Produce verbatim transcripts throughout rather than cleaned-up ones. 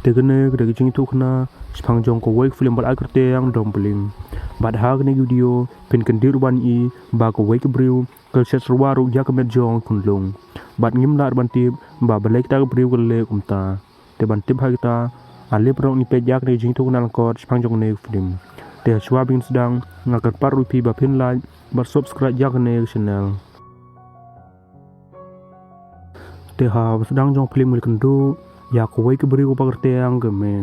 Te kane ka dei ka jingïathuhkhana shaphang jong kawei ka film ba la ai kyrteng Dumpling. Bad ha kane ka video phin kyndit ruh ban i ba kawei ka briew ka la shet syrwa ruh ïa ka met jong khunlung. Bad ngim lah ruh ban tip ba balei kata ka briew ka la leh kumta. Te ban tip ha kita, ale paralok ngin peit ïa kane ka jingïathuhkhana lyngkot shaphang jong kane ka film. Te hashwa ba ngin sdang, nga kyrpad ruh ïa phi ba phin like bad subscribe ïa kane ka channel. Te haba sdang jong ka film ngi la kynduh ïa kawei ka briew kaba kyrteng ka Mei.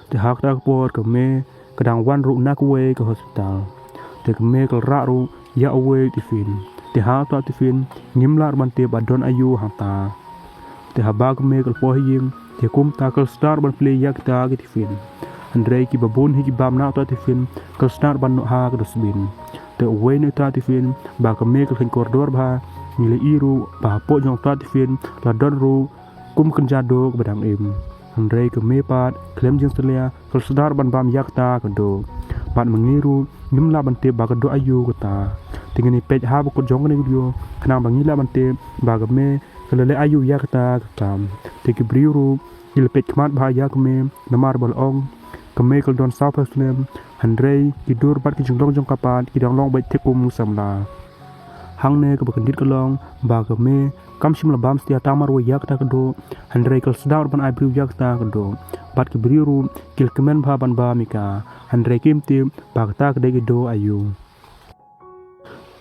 Te ha kata ka por ka Mei ka dang wan ruh na kawei ka hospital. Te ka Mei ka la rah ruh ïa uwei u tiffin. Te ha uta u tiffin ngim lah ruh ban tip ba don aïu hangta. Te haba ka Mei ka la poi ha ïing, te kumta ka la sdang ruh ban plie ïa kita ki tiffin. Hynrei kiba bun hi ki bam na uta u tiffin ka la sdang ruh ban noh ha ka dustbin. Te uwei na uta u tiffin ba ka Mei ka la kheiñ kordor bha, ngi la i ruh ba hapoh jong uta u tiffin la don ruh kum kynja doh kaba dang im. Hynrei ka Mei pat khlem jingsalia ka la sdang ruh ban bam ïa kata ka doh. Bad ma ngi ruh ngim lah ban tip ba ka doh aïu kata. Te ngin ïa peit ha ba kut jong kane ka video khnang ba ngi lah ban tip ba ka Mei ka la leh aïu ïa kata ka kam. Te ki briew ruh ki la peit khmat bha ïa ka Mei namar ba la ong ka Mei ka la don sawphew snem, hynrei ki dur bad ki jinglong jong ka pat ki dang long beit thik kum u samla. Hangne kaba kyndit ka long ba ka Mei kam shym la bam satia tang marwei ïa kata ka doh, hynrei ka la sdang ruh ban ai briew ïa kata ka doh. Bad ki briew ruh ki la kmen bha ban bam ïa ka, hynrei kim tip ba kata ka dei ka doh aïu.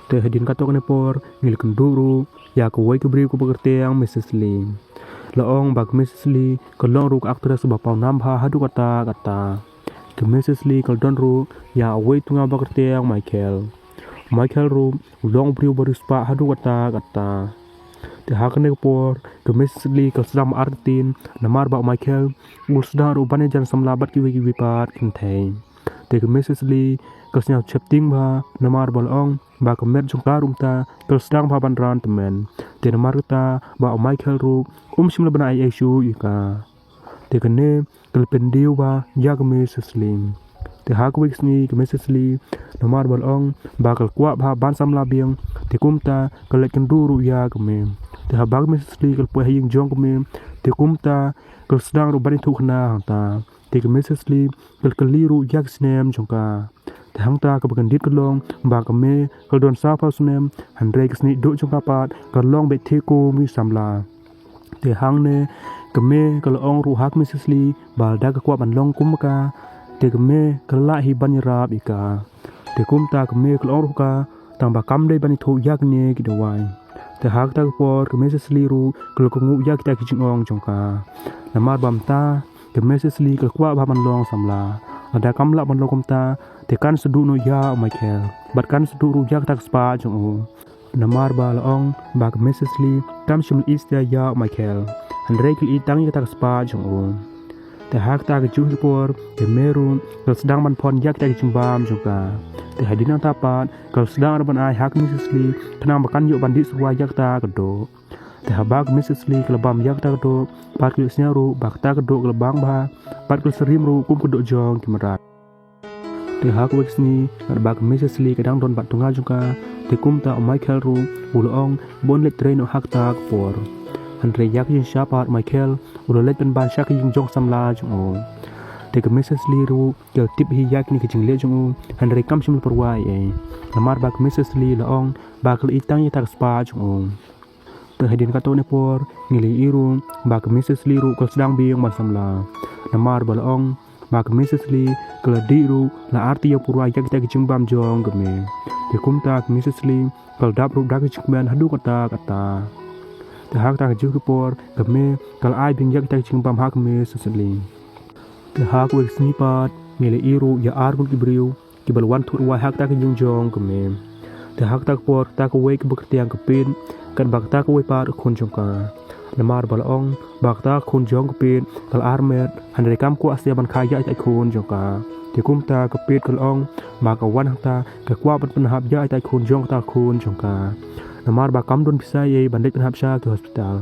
Te hadien katto katne por ngi la kynduh ruh ïa kawei ka briew kaba kyrteng Missus Lee. La ong ba ka Missus Lee ka long ruh ka actress ba paw nam bha haduh katta katta. Ka Missus Lee ka la don ruh ïa uwei u tnga ba kyrteng Michael. Michael ruh u long u briew ba riewspah haduh katta katta. Te ha kane ka por ka Missus Lee ka la sdang ba artatien namar ba u Michael u la sdang ruh ban ïajan samla bad kiwei kiwei pat kynthei. Te ka Missus Lee ka la sngewsheptieng bha namar ba la ong ba ka met jong ka ruh mynta ka la sdang bha ban ran tymmen. Te namar kata ba u Michael ruh um shym la bna ei ei shuh ïa ka. Te kane ka la pyndiew bha ïa ka Missus Lee. Te ha kawei ka sngi ka Missus Lee namar ba la ong ba ka la kwah bha ban samla biang, te kumta ka la leit kynduh ruh ïa ka Mei. Te haba ka Missus Lee ka la poi ha ïing jong ka Mei, te kumta ka la sdang ruh ban ïathuhkhana hangta. Te ka Missus Lee ka la kylli ruh ïa ka snem jong ka. Te hangta kaba kyndit ka long ba ka Mei ka la don sawphew snem, hynrei ka snieh duh jong ka pat ka la long beit thik kum ki samla. Te hangne ka Mei ka la ong ruh ha ka Missus Lee ba lada ka kwah ban long kum ka, te ka Mei ka lah hi ban ïarap ïa ka. Te kumta ka Mei ka la ong ruh ka tang ba kam dei ban ïathuh ïa kine ki dawai. Te ha kata ka por ka Missus Lee ruh ka la kohnguh ïa kita ki jingong jong ka. Namar ba mynta ka Missus Lee ka la kwah bha ban long samla. Lada kam lah ban long kumta, te kan sa duh noh ïa u Michael bad kan sa duh ruh ïa kata ka spah jong u. Namar ba la ong ba ka Missus Lee kam shym la ïeit satia ïa u Michael, hynrei ka la ïeit tang ïa kata ka spah jong u. Te ha kata ka juh ka por ka Mei ruh ka la sdang ban phon ïa kita ki jingbam jong ka. Te hadien nangta pat ka la sdang ruh ban ai ha ka Missus Lee khnang ba kan ïoh ban dih syrwa ïa kata ka doh. Te haba ka Missus Lee ka la bam ïa kata ka doh, pat ka la ïohsngew ruh ba kata ka doh ka la bang bha, pat ka la syriem ruh kum ka doh jong ki mrad. Te ha kawei ka sngi, katba ka Missus Lee ka dang don bad u tnga jong ka, te kumta u Michael ruh u la ong ba un leit trei noh ha kata ka por. Hynrei ïa ka jingshisha pat u Michael u la leit pynban sha ka ïing jong samla jong u. Te ka Missus Lee ruh ka la tip hi ïa kine ki jingleh jong u, hynrei kam shym la pyrwa ei ei. Namar ba ka Missus Lee la ong ba ka la ïeit tang ïa kata ka spah jong u. Te hadien katto katne por ngi la ïohi ruh ba ka Missus Lee ruh ka la sdang biang ban samla. Namar ba la ong ba ka Missus Lee ka la dih ruh la artylli ïa pura ïa kita ki jingbam jong ka Mei. Te kumta ka Missus Lee ka la dap ruh da ka jingkmen haduh katta katta. Te ha kata ka juh ka por ka Mei ka la ai biang ïa kita ki jingbam ha ka Missus Lee. Te ha kawei ka sngi pat ngi la ïohi ruh ïa ar ngut ki briew kiba la wan thuh rwai ha kata ka ïing jong ka Mei. Te ha kata ka por kata kawei kaba kyrteng ka Pete, katba kata kawei pat ka khun jong ka. Namar ba la ong ba kata ka khun jong ka Pete ka la armet, hynrei kam kwah satia ban kha ïa ita i khun jong ka. Te kumta ka Pete ka la ong ba ka wan hangta ka kwah ban pynhap ïa ita i khun jong kata ka khun jong ka. Namar ba kam don pisa ei ei ban leit pynhap sha ki hospital.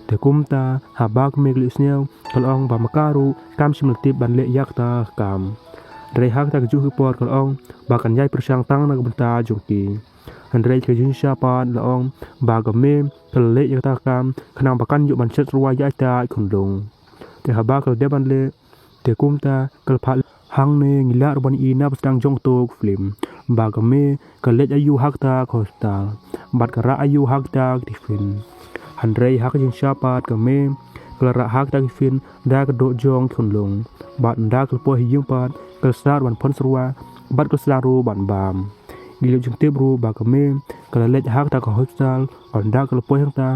Te kumta haba ka Mei ka la ïohsngew ka la ong ba ma ka ruh kam shym la tip ban leh ïa kata ka kam. Hynrei ha kata ka juh ka por ka la ong ba kan ïai pyrshang tang na ka bynta jong ki. Hynrei ka jingshisha pat la ong ba ka Mei ka la leh ïa kata ka kam khnang ba kan ïoh ban shet syrwa ïa ita i khunlung. Te haba ka la dep ban leh, te kumta ka la phah. Hangne ngi lah ruh ban ïohi na ba sdang jong kato ka film ba ka mei ka leit aïu ha kata ka hospital bad ka rah aïu ha kata ka tiffin. Hynrei ha ka jingshisha pat ka mei ka la rah ha kata ka tiffin da ka doh jong ki khunlung bad ynda ka la poi ha ïing pat ka la sdang ruh ban phon syrwa bad ka la sdang ruh ban bam. Ngi la ïoh jingtip ruh ba ka mei ka la leit ha kata ka hospital, ynda ka la poi hangta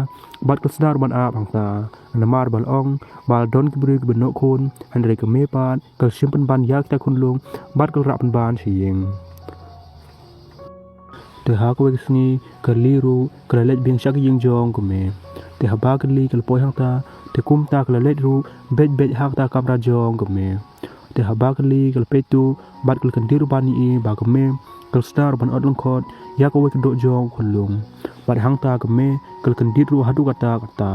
bad ka la sdang ruh ban ap hangta. Namar ba la ong ba la don ki briew kiba noh khun, hynrei ka mei pat ka la shim pynban ïa kita ki khunlung bad ka la rah pynban sha ïing. Te ha kawei ka sngi ka Li ruh ka la leit biang sha ka ïing jong ka mei. Te haba ka Li ka la poi hangta, te kumta ka la leit ruh beit beit ha kata ka kamra jong ka mei. Te haba ka Li ka la peit tuh bad ka la kyndit ruh ban ïohi ba ka mei ka la sdang ruh ban ot lyngkhot ïa kawei ka doh jong ka khunlung. Bad hangta ka mei ka la kyndit ruh haduh katta katta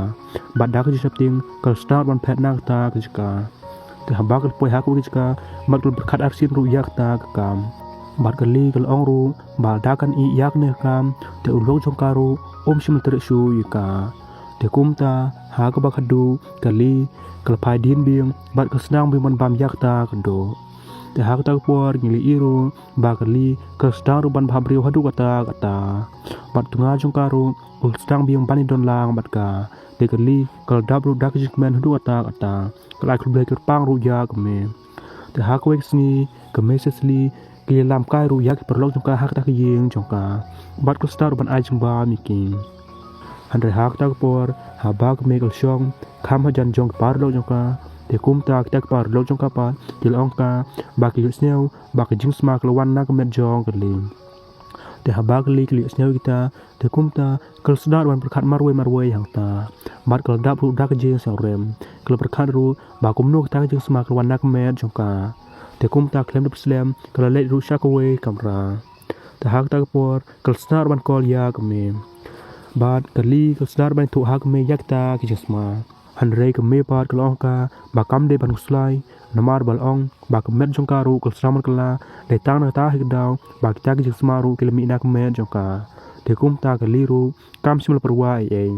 bad da ka jingsheptieng ka la sdang ruh ban phet na kata ka jaka. Te haba ka la poi ha kawei ka jaka bad ka la pyrkhat arsien ruh ïa kata ka kam. Bad ka Li ka la ong ruh ba lada kan ïeh ïa kane ka kam, te u lok jong ka ruh um shym la treh shuh ïa ka. Te kumta ha kaba khadduh ka Li ka la phai dien biang bad ka la sdang biang ban bam ïa kata ka doh. Te ha kata ka por ngi la ïohi ruh ba ka Li ka la sdang ruh ban bhabriew haduh katta katta. Bad u tnga jong ka ruh u la sdang biang ban ïadon lang bad ka. Te ka Li ka la dap ruh da ka jingkmen haduh katta katta. Ka la ai khublei kyrpang ruh ïa ka mei. Te ha kawei ka sngi ka mei Cecily ka la ïalam kai ruh ïa ki paralok jong ka ha kata ka ïing jong ka bad ka la sdang ruh ban ai jingbam ïa ki. Hynrei ha kata ka por haba ka mei ka la shong kham hajan jong ki paralok jong ka, te kumta kita ki paralok jong ka pat ki la ong ka ba ki la ïohsngew ba ka jingsma ka la wan na ka met jong ka Li. Te haba ka Li ka la ïohsngew ïa kita, te kumta ka la sdang ruh ban pyrkhat marwei marwei hangta bad ka la dap ruh da ka jingsngewrem. Ka la pyrkhat ruh ba kumno kata ka jingsma ka la wan na ka met jong ka. Te kumta khlem da pynslem ka la leit ruh sha kawei ka kamra. Te ha kata ka por ka la sdang ruh ban call ïa ka mei. Bad ka Li ka la sdang ruh ban ïathuh ha ka mei ïa kita ki jingsma. Hynrei ka mei pat ka la ong ka ba kam dei ban khuslai, namar ba la ong ba ka met jong ka ruh ka la sdang ban kylla, dei tang na kata hi ka daw ba kita ki jingsma ruh ki la mih na ka met jong ka. Te kumta ka Li ruh kam shym la pyrwa ei ei.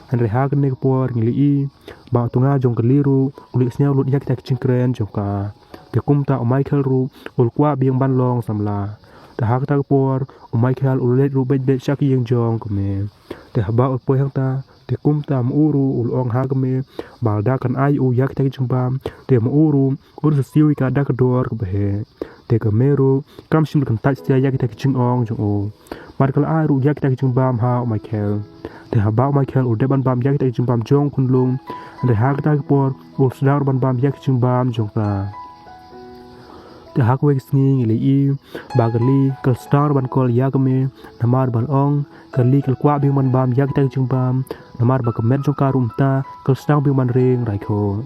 Hynrei ha kane ka por ngi la ïohi ba u tnga jong ka Li ruh u la ïohsngew lut ïa kita ki jingkren jong ka. Te kumta u Michael ruh u la kwah biang ban long samla. Te ha kata ka por u Michael u la leit ruh beit beit sha ka ïing jong ka mei. Te haba u la poi hangta, te kumta ma u ruh u la ong ha ka mei ba lada kan ai u ïa kita ki jingbam, te ma u ruh u la siew ïa ka da ka dor kaba heh. Te ka mei ruh kam shym la kyntait satia ïa kita ki jingong jong u. Bad ka la ai ruh ïa kita ki jingbam ha u Michael. Te haba u Michael u dep ban bam ïa kita ki jingbam jong u khunlung, te ha kata ka por u la sdang ruh ban bam ïa ki jingbam jong ka. Te ha kawei ka sngi ngi la ïohi ba ka Li ka la sdang ruh ban call ïa ka mei, namar ba la ong ka Li ka la kwah biang ban bam ïa kita ki jingbam, namar ba ka met jong ka ruh mynta ka la sdang biang ban ring raikhoh.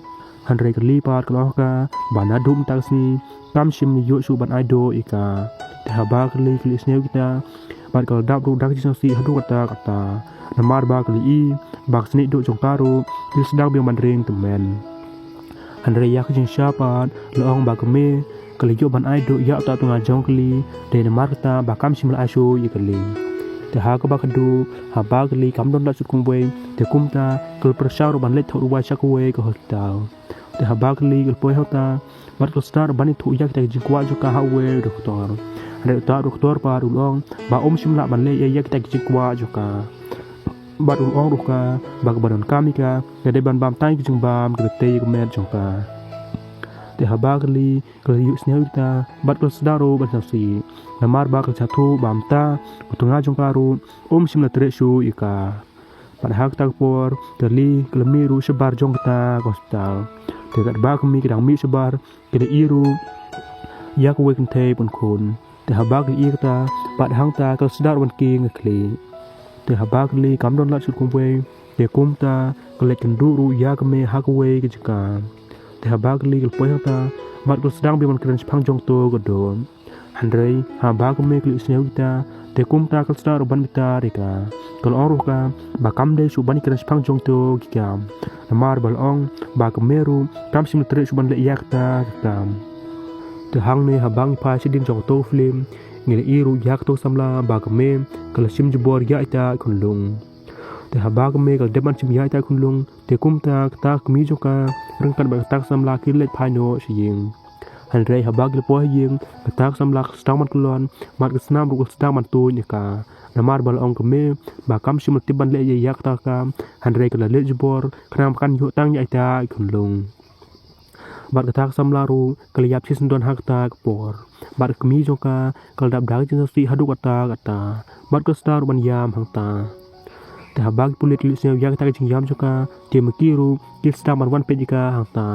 Hynrei ka Li pat ka la ong ha ka ba naduh mynta ka sngi kam shym la ïoh shuh ban ai doh ïa ka. Te haba ka Li ka la ïohsngew ïa kita bad ka la dap ruh da ka jingsngewsih haduh katta katta, namar ba ka la ïohi ba ka snieh doh jong ka ruh ka la sdang biang ban ring tymmen. Hynrei ïa ka jingshisha pat la ong ba ka mei ka la ïoh ban ai doh ïa uta u tnga jong ka Li, dei namar kata ba kam shym la ai shuh ïa ka Li. Te ha kaba khadduh haba ka Li kam don lad shuh kumwei, te kumta ka la pyrshang ruh ban leit thoh dawai sha kawei ka hospital. Te haba ka Li ka la poi hangta bad ka la sdang ruh ban ïathuh ïa kita ki jingkwah jong ka ha uwei u doktor. Hynrei uta u doktor pat u la ong ba um shym lah ban leh ei ei ïa kita ki jingkwah jong ka. Bad u la ong ruh ha ka ba kaba donkam ïa ka ka dei ban bam tang ki jingbam kiba tei ïa ka met jong ka. Te haba ka Li ka la ïohsngew ïa kita bad ka la sdang ruh ban sngewsih, namar ba ka la sngewthuh ba mynta u tnga jong ka ruh um shym la treh shuh ïa ka. Bad ha kata ka por ka Li ka la mih ruh shabar jong kata ka hospital. Te katba ka mih ka dang mih shabar ka la ïohi ruh ïa kawei ka kynthei pynkhun. Te haba ka la ïohi kata bad hangta ka la sdang ruh ban kieng ka khlieh. Te haba ka Li kam don lad shuh kumwei, te kumta ka la leit kynduh ruh ïa ka mei ha kawei ka jaka. Te haba ka Li ka la poi hangta bad ka la sdang biang ban kren shaphang jong kato ka doh. Hynrei haba ka mei ka la ïohsngew ïa kita, te kumta ka la sdang ruh ban bitar ïa ka. Ka la ong ruh ha ka ba kam dei shuh ban ïakren shaphang jong kato ki kam, namar ba la ong ba ka mei ruh kam shym la treh shuh ban leh ïa kata ka kam. Te hangne haba ngi phai shadien jong kato ka film, ngi la ïohi ruh ïa kato ka samla ba ka mei ka la shim jubor ïa ita i khunlung. Te haba ka kmie ka la dep ban shim ïa kata ka khunlung, te kumta kata ka kmie jong ka ryngkat bad kata ka samla ki la leit phai noh sha ïing. Hynrei haba ki la poi ha ïing, kata ka samla ka la sdang ban kyllon bad ka snam ruh ka la sdang ban tuid ïa ka. Namar ba la ong ka kmie ba kam shym la tip ban leh ïa kata ka kam, hynrei ka la leit jubor khnang ba kan ïoh tang ïa ita i khunlung. Bad kata ka samla ruh ka la ïap shisyndon ha kata ka por. Bad ka kmie jong ka ka la dap da ka jingsngewsih haduh katta katta. Bad ka la sdang ruh ban ïam hangta. Te haba ki pulit ki la ïohsngew ïa kata ka jingïam jong ka, te ma ki ruh ki la sdang ban wan peit ïa ka hangta.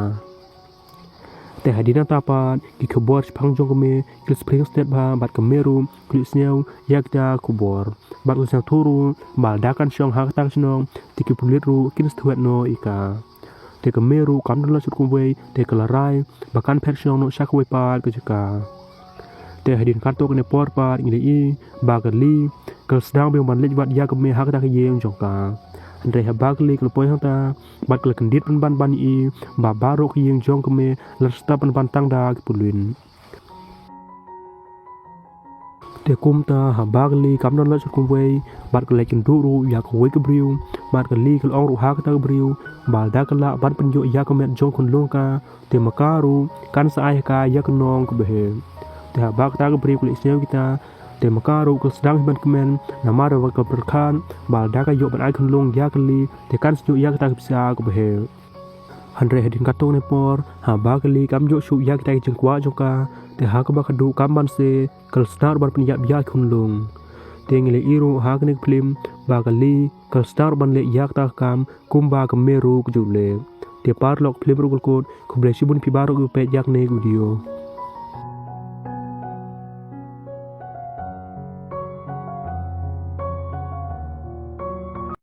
Te hadien nangta pat ki khubor shaphang jong ka kmie ki la spread stet bha, bad ka kmie ruh ka la ïohsngew ïa kata ka khubor. Bad ka la sngewthuh ruh ba lada kan shong ha kata ka shnong, te ki pulit ruh kin sa thied noh ïa ka. Te ka kmie ruh kam don lad shuh kumwei, te ka la rai ba kan phet shong noh sha kawei pat ka jaka. Te hadien katto katne por pat ngi la ïohi ba ka Li ka la sdang biang ban leit wad ïa ka kmie ha kata ka ïing jong ka. Hynrei haba ka Li ka la poi hangta, bad ka la kyndit pynban ban ïohi ba baroh ka ïing jong ka kmie la stad pynban tang da ki pulit. Te kumta haba ka Li kam don lad shuh kumwei, bad ka la ïakynduh ruh ïa kawei ka briew, bad ka Li ka la ong ruh ha kata ka briew ba lada ka lah ban pynïoh ïa ka met jong khunlung ka, te ma ka ruh kan sa ai ha ka ïa ka nong kaba heh. Te haba kata ka briew ka la ïohsngew kita, te ma ka ruh ka la sdang hi ban kmen, namar ba ka pyrkhat ba lada ka ïoh ban ai khunlung ïa ka Li, te kan sa ïoh ïa kata ka pisa kaba heh. Hynrei hadien katto katne por, haba ka Li kam ïoh shuh ïa kita ki jingkwah jong ka, te ha kaba ka duh kam ban se, ka la sdang ruh ban pynïap ïa ki khunlung. Te ngi la ïohi ruh ha kane ka film ba ka Li ka la sdang ruh ban leh ïa kata ka kam kumba ka kmie ruh ka ju leh. Te paralok, film ruh ka la kut, khublei shibun ïa phi baroh kiba peit ïa kane ka video.